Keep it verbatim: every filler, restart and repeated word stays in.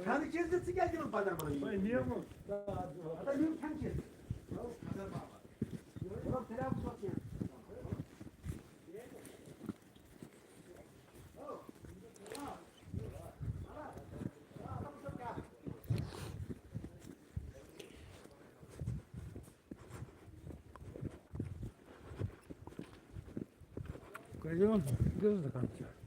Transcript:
کھٮ۪نہٕ چیٖز تہِ ژٕ کیٛازِ دِوان پَتہٕ بَنٲوِتھ؟ ہتا نیوٗ کھٮ۪نہٕ چیٖز۔ کٔرِو، کٔرِو دُکان چھُ۔